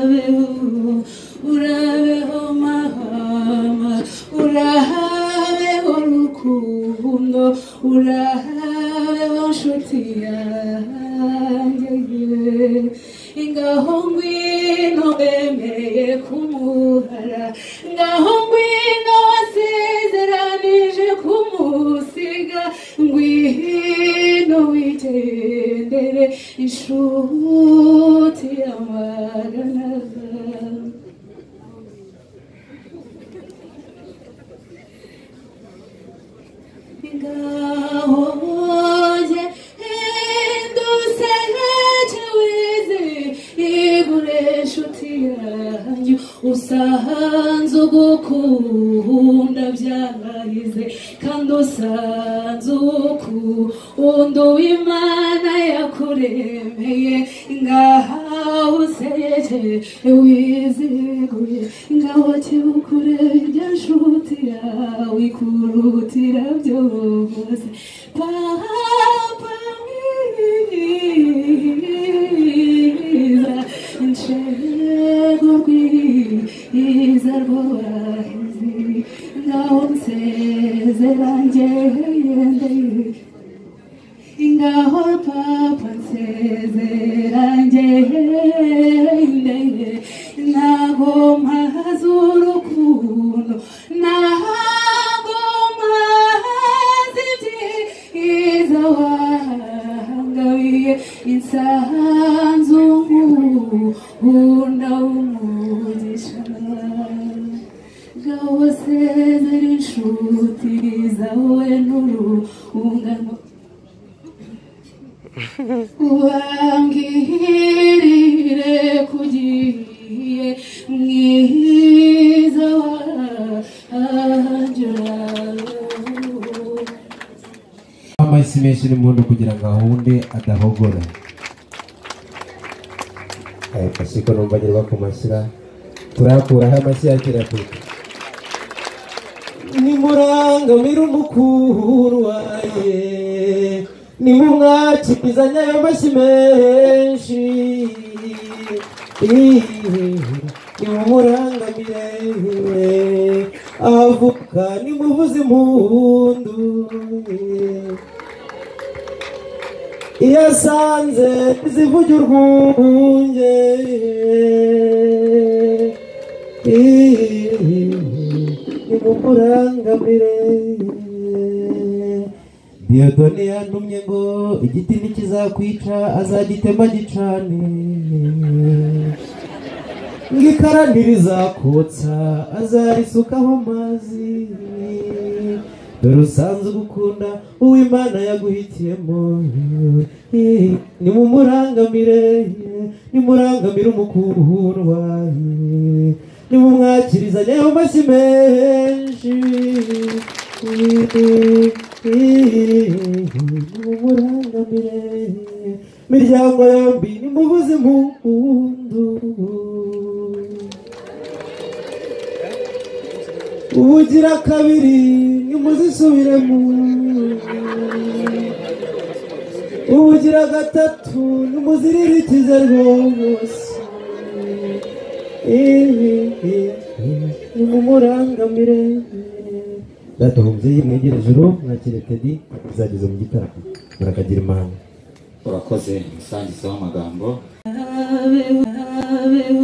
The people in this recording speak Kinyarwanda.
Urabeho, urabeho mama, urabeho rukundo, urabeho nshuti yanjye. Ngaho ngwino wemeye kumuhara, ngaho ngwino wasezeranije kumusiga, ngwino wigendere inshuti y'amagana. Ngaho genda useke wize igure inshuti yanjye, usanze ugukunda byahize, kandi usanze ukunda uw'Imana yakuremeye. Ngaho useke wiziguye, ngaho kibukure irya nshuti yawe ikurutira byose. Papa mwiza, inshego rwiza rw'abahizi, ngaho nsezera ngende, ngaho papa nsezera ngende, ntago mpaze urukundo, ntago mpaze ibyiza wangabiye, insanzu nkunda umugisha. Ngaho sezera inshuti zawe n'urungano, ubambwirire kugiye mwiza wanjye. Amashyi menshi n'impundu kugira ngo ahunde adahogora. Ayo mashyi ko numva agerwa ku mashyira, turayakuraho amashyi ya kera tuti. Nimurangamira umukuru waye, nimumwakizanya ayo mashyi menshi, nimumurangamire avuka, nimuvuze impundu. Iyo asanze zivuga urwunge, nimumurangamire. Diyodoni yantumye ngo igiti ntikizakwica azagitema gicane, ngo ikara ntirizakotsa azarisukaho amazi. Dore usanze ugukunda uw'Imana yaguhitiyemo, nimumurangamire, nimurangamire umukuru wawe, nimumwakirizanye ayo mashyi menshi, nimumurangamire. Miryango yombi nimuvuze impundu. Ubugira kabiri nimuzisubiremo, ubugira gatatu nimuziririkize rwose, nimumurangamire. Data umubyeyi mwegere ijuru, mwakire Teddy uzageze mu gitaramo, murakagira Imana. Urakoze musangiza w'amagambo. Urabeho,